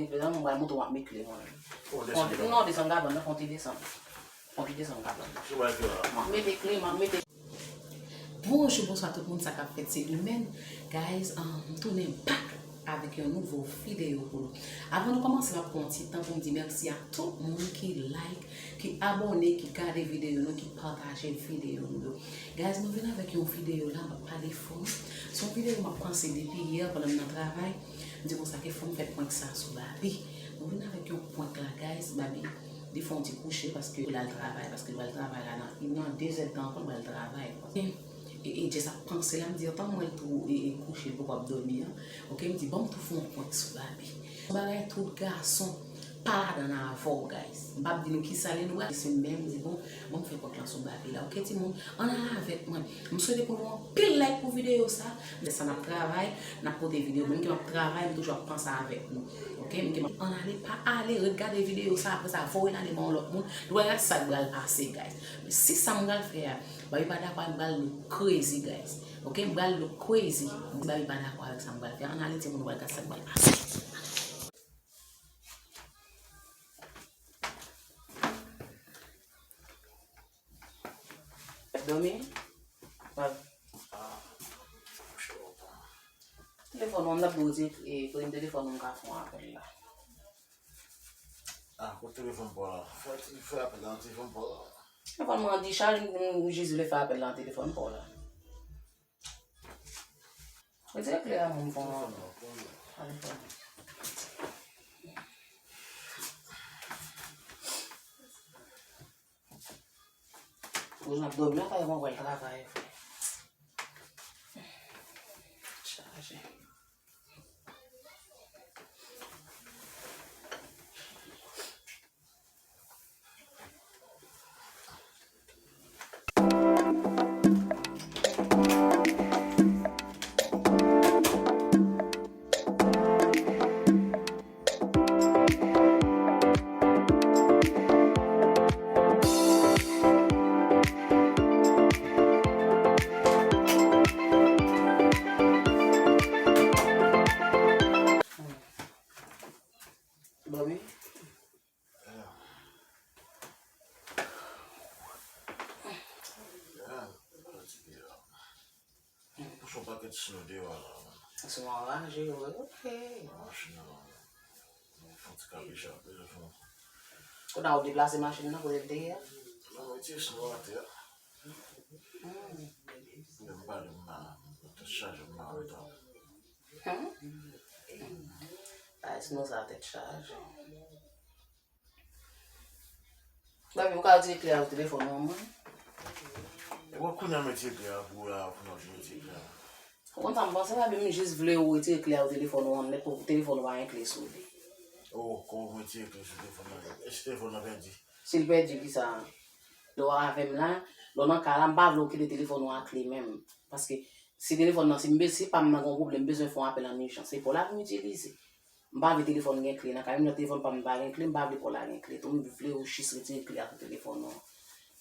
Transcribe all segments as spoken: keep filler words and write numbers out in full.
Prezan, mwen pral montre w ap met kle mwen. Oh, desann. Non, desann kabann nan, fon ti desann. Fon ti desann kabann nan. M ap mete kle, m ap mete. Bonjou, bonswa tout moun, sa k ap fèt, se Glimène. Guys, um, m tounen back avèk yon nouvo videyo pou nou. Avan nou kòmanse, m ap pran yon ti tan pou m di mèsi a tout moun ki like, ki abòne, ki gade videyo nou, ki pataje videyo nou yo. Guys, mwen vin avèk yon videyo la, m ap pale fò. Se yon videyo m ap panse depi yè pandan m nan travay. M di konsa ke fò m fè prank sa sou Babi. Mwen vin avèk yon prank la, guys. Babi, li fè yon ti kouche paske l al travay, paske l al travay la nan, nan de zè tan ankò l pral travay. E, e Jess ap panse la, m di, antan m wè l tou e, e kouche, l poko ap dòmi an. Oke, m di, ban m tou fè yon prank sou Babi. Yon bagay tout gason pa ladan avè w, guys. M p ap di nou kisa li, nou pral se menm, m di, bon, bon, m fè prank lan sou Babi la. Oke, timoun, ann al avèk mwen. M swete pou nou anpil like pou videyo sa. Lè sa n ap travay, n ap pote videyo. Menm ke m ap travay, m toujou ap panse avèk nou. Oke, menm ke m ap ann ale, pa ale, ret gade videyo sa, apre sa, voye l ale ban yon lòt moun. Nou pral gade sa k pral pase, guys. Men si sa m pral fè a, Babi pa dakò, m pral look crazy, guys. Oke, m pral look crazy. Babi pa dakò avèk sa m pral fè. Ann ale, timoun, nou pral gade sa k pral pase. Dòmi? Bab. Telefòn ou an, m t ap di w di, e, kote m telefòn ou, m ka fè yon apèl la. Ah, kote telefòn pa w la? Fè, fè apèl la nan telefòn pa w la. Telefòn mwen an dichaj, m, m jis vle fè apèl la nan telefòn pa w la. Retire kle a, moun, fò. Telefòn nan, pran li. Ale, pran li. Ou ap dòmi lakay mwen, pral travay. Chaje. Dòmi? Yeah. Yeah, fatige la. Pouche yon pakèt sno deyò la, man. Sno anraje, wi, ok. Machin nan, man. Fè yon ti kapicha, bezwen fè yon. Kounye a ou deplase machin nan, kote l te ye a? Non, mwen retire sno atè a. Hmm. Lè m pale, m nan, tèt chaje, m nan antan. Hmm? Ay, sno sa tèt chaje. Babi, ou ka retire kle a sou telefòn ou an, mwen? E bon, kounye a m retire kle a pou ou la, kounye a m retire kle a. Ou konn sa m panse, Babi, m jis vle ou retire kle a sou telefòn ou an, nèt pou telefòn ou pa gen kle sou li. Oh, kòman m retire kle sou telefòn nan? Èske telefòn nan pèdi? Si l pèdi, kisa? Lè w avè m la, lè w nan kay la, m pa vle ou kite telefòn ou a kle menm. Paske si telefòn nan, si m be-, si pa m nan gen yon pwoblèm, m bezwen fè yon apèl an ijans, se pa w la pou m itilize. M pa vle telefòn gen kle nan kay, menm jan telefòn pa m pa gen kle, m pa vle pa w la gen kle tou. M vle ou jis retire kle a sou telefòn ou an.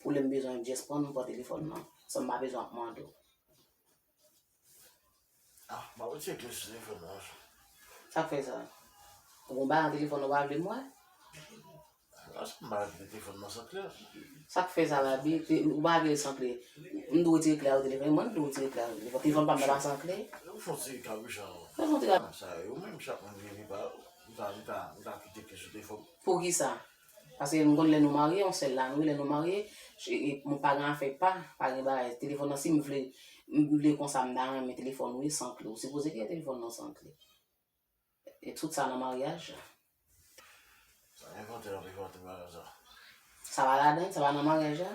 Pou lè m bezwen Jess pran m, m pran telefòn nan, san m pa bezwen ap mande w. Ah, m ap retire kle sou telefòn nan. Sa k fè sa? Ou gon bagay nan telefòn ou pa vle m wè? Èske m pa kite telefòn nan san kle? Sa k fè sa, Babi? Te-, ou pa vle l san kle. M dwe retire kle a sou telefòn. Mwen, m dwe retire kle a sou telefòn. Telefòn pa m nan pa san kle. Ou fè yon ti kabicha. Ou fè yon ti kab- Sa yo menm, chak moun gen vi pa yo. M ta, m ta, m ta kite kle sou telefòn. Poukisa? Paske m konn lè nou marye, yon sèl la nou ye, lè nou marye, e, e, mwen pa gen afè pa, pa gen bagay. Telefòn nan, si m vle, m vle konsa, m ta renmen telefòn ou ye san kle. Ou sipoze gen telefòn nan san kle. E tout sa nan maryaj la. Sa envante, l ap envante bagay sa. Sa pa ladan, sa pa nan maryaj la.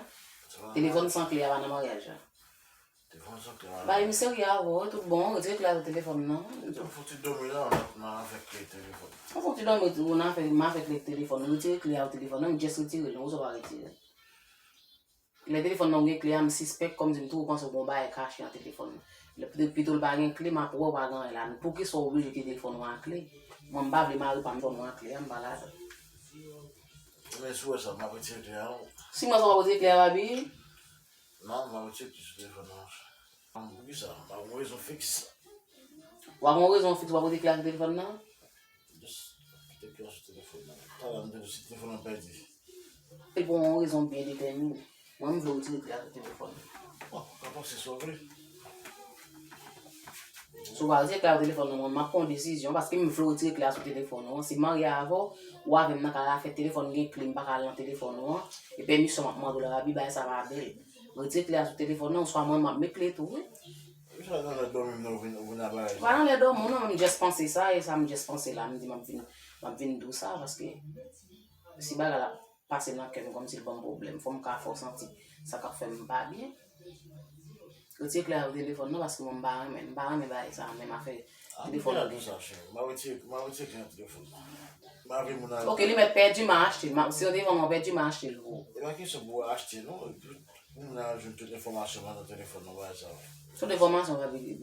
Sa pa nan Telefòn san kle a pa nan maryaj la. Telefòn san kle a pa nan Babi, m serye avè w, tout bon, retire kle a sou telefòn nan. Ou fouti dòmi la, nan, nan afè kle telefòn. Ou fouti dòmi, ou nan afè, m afè kle telefòn, retire kle a sou telefòn nan, m jis retire l, non, ou sa pa retire l. Lè telefòn nan ou gen kle a, m sispèk, kòmsi m twò panse ou gon bagay kache nan telefòn nan. Lè pito, pito l pa gen kle, m ap wè w pa gen anyen la. Poukisa w oblije kite telefòn ou an kle? Mwen, m pa vle mari pa m telefòn ou an kle a, m pa ladan. Men si w wè sa, m ap retire kle a, non. Si mwen sa w ap retire kle a, Babi? Non, m ap retire kle sou telefòn nan. Poukisa? M pa gon rezon fiks. W ap gon rezon fiks, w ap retire kle a sou telefòn nan? Just kite k Talè m te di si telefòn nan pèdi. Se pou yon rezon byen detèmine. Mwen, m vle retire kle a sou telefòn nan. Bon, ou ka panse sa w vle. Si w pa retire kle a sou telefòn nan, mwen, m ap pran yon desizyon, paske m vle retire kle a sou telefòn nan. Si m marye avè w, ou avè m nan kay la, fè telefòn gen kle, m pa ka al nan telefòn ou an. E pèmisyon m ap mande w la, Rabi, bagay sa pa bèl. Retire kle a sou telefòn nan, oswa mwen, m ap met kle tou, wi. Ou sa nan lè dòmi m nan, ou vin, ou vin a bagay sa. Pa nan lè dòmi w non, m just panse sa, e sa m just panse la, m di m ap vin, m ap vin di w sa, paske si bagay la pase nan kè m kòmsi l ban m pwoblèm, fò m ka fè w santi sa k ap fè m pa byen. Retire kle a sou telefòn nan, paske mwen m pa renmen, m pa renmen bagay sa, menm afè telefòn nan. Sa, cheri. M a retire, m a retire kle nan telefòn nan. M a vin moun nan. Ok, li mèt pèdi, m a achte l. M a, si yon telefòn mwen pèdi, m a achte l pou ou. E pa kesyon pou w achte, non. Moun nan jwenn tout enfòmasyon mwen nan telefòn nan, bagay sa yo. Tout enfòmasyon, sa vle di.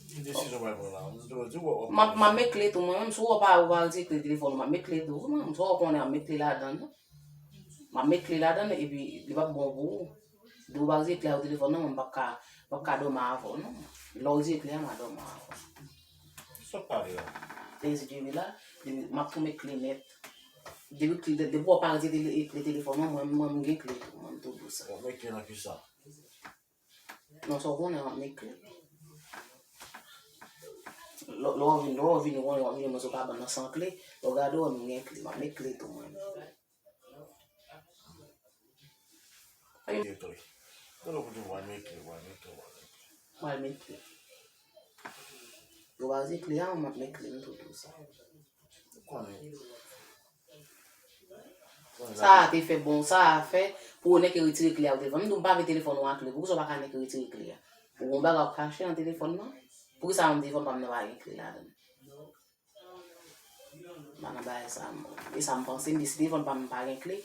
Ki desizyon w pral pran la? M te di w, w ap. M ap, m ap met kle tou mwen menm. Si w pa, ou pa retire kle telefòn ou, m ap met kle tou mwen menm. Si w konnen, m ap met kle ladan l. M ap met kle ladan l, epi li p ap bon pou ou. Depi w pa retire kle a sou telefòn nan, mwen m p ap ka, p ap ka dòmi avè w non. Lè w retire kle a, m a dòmi avè w. Sa w pale a? Lezi dye la, depi m ap tou met kle nèt. Depi kle, depi w pa retire kle, kle telefòn nan, mwen, mwen m gen kle tou, mwen m tou di w sa. W ap met kle nan kisa? Non, sa w konnen, w ap met kle. Lè, lè w vin, lè w vin, w konnen w ap vin, mwen sou kabann nan san kle, lè w gade w, m gen kle, m ap met kle tou mwen. Mete kle. Kote w kote w al mete kle, w al mete, w al mete. W al mete kle. Yo pa retire kle a, mwen m ap met kle, m tou di w sa. Ou konnen. Sa a te fè bon, sa a fè pou ou nèk retire kle a ou telefòn. M di w m pa vle telefòn ou a kle. Poukisa w pa ka nèk retire kle a? Ou gon bagay w ap kache nan telefòn nan? Poukisa menm telefòn pa m nan pa gen kle ladan l? M pa nan bagay sa, m, e sa m panse, m di si telefòn pa m pa gen kle,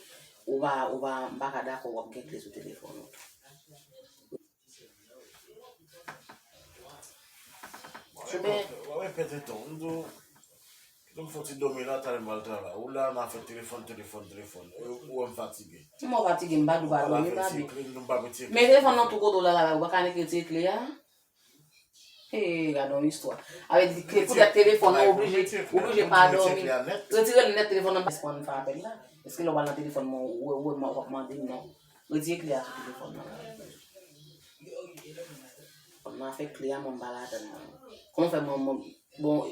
ou pa, ou pa, m pa ka dakò w ap gen kle sou telefòn ou. Ou repete tou, m di w, kite m fè yon ti dòmi la, talè m pral travay. Ou la nan afè telefòn, telefòn, telefòn. Ou, ou wè m fatige. Mwen fatige, m pa di w pa dòmi, baby. Men telefòn nan tou kote w la, la, ou pa ka nèk retire kle a? Hey, gade yon istwa. Avè di ke poutèt telefòn nan oblije, oblije pa dòmi. Retire l nèt telefòn nan, èske w fè apèl la? Èske lè w al nan telefòn mwen, ou wè, ou wè m ap mande m non? Retire kle a sou telefòn nan. Telefòn nan fè kle a, mwen m pa ladann non. Kòman fè mwen, mwen, bon,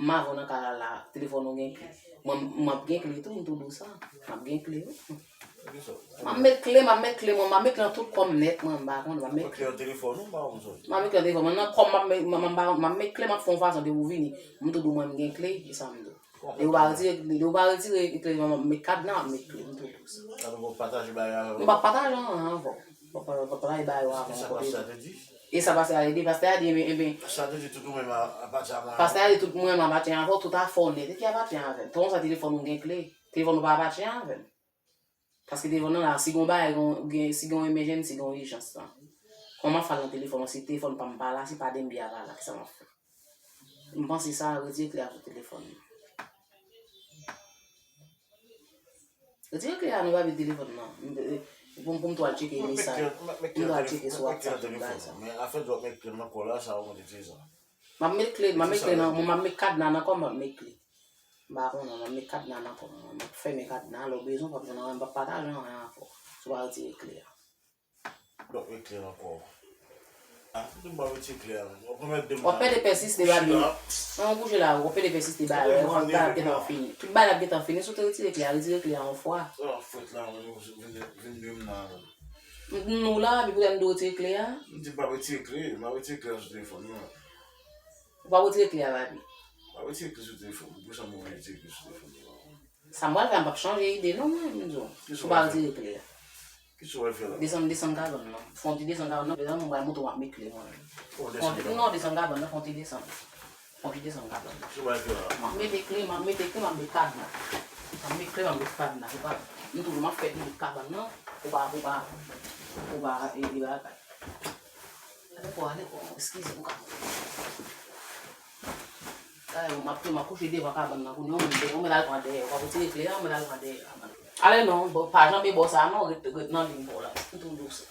m avè w nan kay la, telefòn ou gen kle. Mwen, m ap gen kle tou, m tou di w sa. M ap gen kle, wi. M ap met kle, m ap met kle, mwen, m ap met kle nan tout kò m nèt, mwen, m pa konn, m ap met kle. Kle nan telefòn ou, m pa konn sa w di. M ap met kle nan telefòn mwen, nan kò m, m ap met, m, m, m, m ap met kle, m ap fè yon fason depi w vini. M tou di w mwen, m gen kle, e sa m di w. Depi w pa retire, depi w pa retire kle, m ap met kadna, m ap met kle, m tou di w sa. Alò, w ap pataje bagay avè w? M p ap pataje anyen avè w. M p ap, m p ap pataje bagay yo avè w. Sa pastè a te di? E sa pastè a te di, pastè a di, enben, enben. Sa te di tout ou menm a, apatyen avè w. Pastè a di tout mwen menm apatyen avè w, tout afè w nèt. E ki apatyen avè m? Konsa telefòn ou gen kle. Telefòn ou pa apatyen avè m. Paske telefòn nan la, si gon bagay, gon, gen, si gon emejensi, gon ijans lan. Kòman m ap fè al nan telefòn nan, si telefòn pa m pa la, si pa Denby a pa la, kisa m ap fè? M panse sa, retire kle a sou telefòn nan. Retire kle a nan papye telefòn nan. M, e, pou, pou m tou al tcheke mesaj. M tou al tcheke sou WhatsApp tout bagay sa. Men afè di w ap met kle nan kò w la, sa w konn itilize sa. M ap met kle, m ap met kle nan, m ap met kadna nan kò m, m ap met kle. M pa konnen, m ap met kadna nan kò m. M ap fèmen kadna, lè w bezwen, w p ap jwenn anyen, m p ap pataje anyen avè w. Si w pa retire kle a. Donk, met kle nan kò w. Ah, m di m pa retire kle a. W ap pèdi pèsiste, baby. Non, w kouche la, w ap pèdi pèsiste, baby. Tout bagay ap gentan fini. Tout bagay ap gentan fini. Si w te retire kle a, retire kle a yon fwa. Sa w ap fèt la, mwen, vin, vin, vin di m nan. M di nou la, epi pou tèt m di w retire kle a. M di m pa retire kle, m pa retire kle a sou telefòn nan. Ou pa retire kle a, baby. M pa retire kle sou telefòn. Pou sa mwen retire kle sou telefòn nan. Sa m pral fè, m p ap chanje ide non, mwen, m di w. Ou pa retire kle a. Kisa w pral fè la? Desann, desann kabann nan. Fè yon ti desann kabann nan, mezanmi, mwen pral montre w m ap met kle mwen. Fè yon ti desann kabann nan. Fè yon ti desann kabann nan, fè yon ti desann kabann nan. Kisa w pral fè la? M ap mete kle, m ap mete kle, m ap met kadna. M ap met kle, m ap met kadna. Ou pa, m toujou m ap fè li met kabann nan. Ou pa, ou pa, ou pa, e, e bagay. Ale kò, ale kò, eskize m ka. Gade, m ap, m ap kouche devan kabann nan kounye a, yon moun, yon moun al pran dèyè, w pa retire kle a, yon moun al pran dèyè kabann nan. Ale non, bò, pa janbe bò sa non, ret, ret nan liy pa w la, m tou di w sa.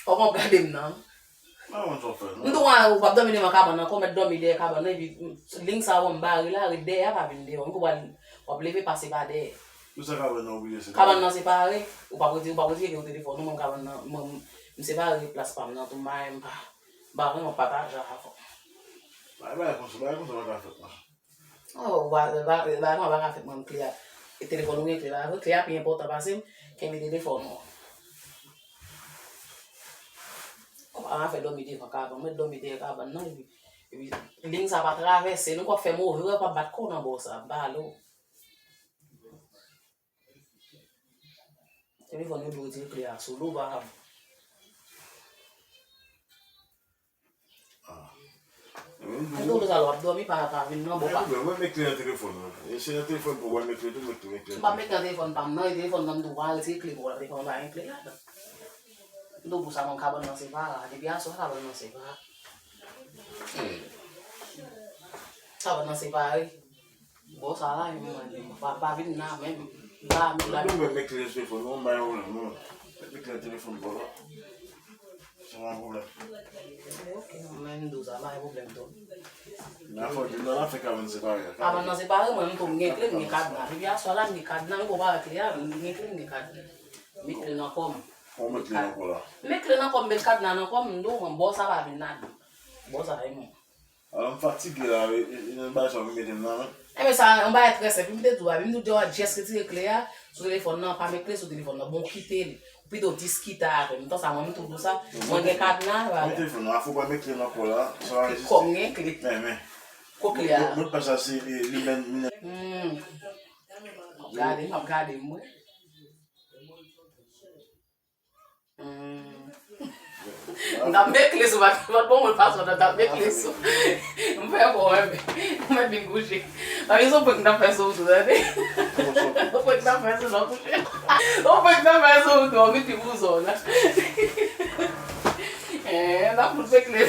Kòman w gade m nan? Mwen pa konn sa w fè, non. M tou wè ou p ap dòmi devan kabann nan, kòmèt dòmi dèyè kabann nan, epi, mm, liy sa w wè m bare la, ret dèyè a, pa vin devan. Ou wè, w ap leve pase pa dèyè. Pou sa kabann nan ou bliye se kabann nan separe, ou p ap retire, ou p ap retire kle nan telefòn ou, mwen kabann nan, mwen, m separe plas pa m nan tou, m pa, m pa, m pa renmen pataje avè w. Bay, bay konsa, bay konsa pa ka fèt, non. Oh, ba, ba, ba, mwen pa ka fèt mwen kle a. E telefòn ou gen kle la, kle a pi enpòtan pase m, kenbe telefòn ou. Ou pa ka fè dòmi devan kabann, mwen dòmi dèyè kabann nan, epi, epi liy sa pa travèse, nou k ap fè move, w ap bat kò w nan bò sa, balo. Telefòn yo dwe retire kle a sou li, ou pa ka. Ah. Mwen tou sa, w ap dòmi, pa, pa vin nan bò pa. Mwen, mwen met kle nan telefòn nan. E se nan telefòn pou mwen met kle tou, met kle, met kle. M pa met nan telefòn pa m nan, e telefòn nan m tou pa retire kle pou wè telefòn pa gen kle ladan. M tou pou sa, mwen kabann nan separe, depi aswè kabann nan separe. Kabann nan separe. Bon, sa la, mwen, pa, pa vin la, menm, la, menm, la. Mwen, mwen met kle nan telefòn, non, bay ou la, non. Met kle nan telefòn, bon, la. Se pa pwoblèm. Ok, mwen, m di w sa, pa gen pwoblèm, tou. Men afè w di, non, la fè kabann separe. Kabann nan separe, mwen, m tou, m gen kle, m gen kadna. Depi aswè la, m gen kadna, m gon pa wè kle a, m gen kle, m gen kadna. Met kle nan kò m. Ou met kle nan kò la. Met kle nan kò m, met kadna nan kò m, m di w, mwen, bò sa pa vin ladan. Bò sa, e mwen. Alò, m fatige la, e, e, e, nan bagay sa, ou mete m nan men. Enben, sa, yon bagay trè senp. M te di w, Babi, m te di w, just retire kle a sou telefòn nan, pa met kle sou telefòn nan. Bon, kite l. Ou pito diskite avè m. Tan sa, mwen, m tou di w sa. Mwen gen kadna, vale. Mwen telefòn nan, afè w pa met kle nan kò la, sa va reziste. Kò m gen kle. Men, men. Ko kle a. Mwen, mwen panse sa se, e, li menm, li menm. Hmm. M ap gade, m ap gade, mwen. Hmm. M t ap met kle sou, pa t bon mwen fason nan, m t ap met kle sou. M fè bon, mwen, mwen vin kouche. Papi, se yon prank m t ap fè sou ou tou, tande. Yon prank m t ap fè sou non kouche. Yon prank m t ap fè sou ou tou, anvi pi pou zòn. Eh, m t ap fout met kle.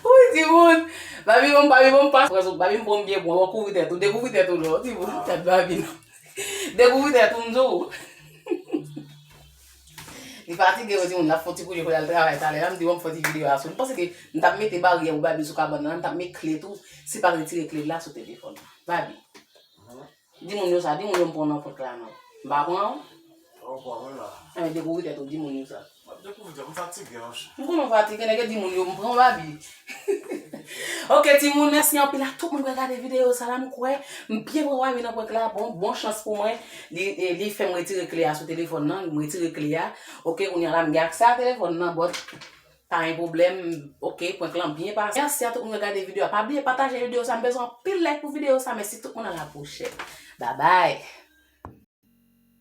Wi, timoun. Babi, bon, Babi, bon, pas. Babi, m pran byen bon, kouvri tèt ou, dekouvri tèt ou, non, timoun, tèt Babi, non. Dekouvri tèt ou, m di w. Li fatige, wi, timoun, l ap fè yon ti kouri pou l al travay talè la, m di, bon, m fè yon ti videyo a sou li. M panse ke m t ap mete baryè pou Babi sou kabann nan, m t ap met kle tou, si pa retire kle la sou telefòn nan. Babi. Di moun yo sa, di moun yo m pran nan prank la, non. M pa pran w. Ou pran mwen la. Enben, dekouvri tèt ou, di moun yo sa. M ap dekouvri tèt, m fatige, monchè. M konnen w fatige, nèg di moun yo m pran w, Babi. Ok, timoun, mèsi anpil a tout moun ki gade videyo sa la, m kwè. M byen pran Babi nan prank la, bon, bon chans pou mwen. Li, e, li fè m retire kle a sou telefòn nan, m retire kle a. Ok, kounye a la, m gen aksè a telefòn nan, but Pa gen pwoblèm, ok, prank lan byen pase. Mèsi a tout moun ki gade videyo a. Pa bliye pataje videyo sa, m bezwen anpil like pou videyo sa. Mèsi tout moun, a la pwochèn. Babay.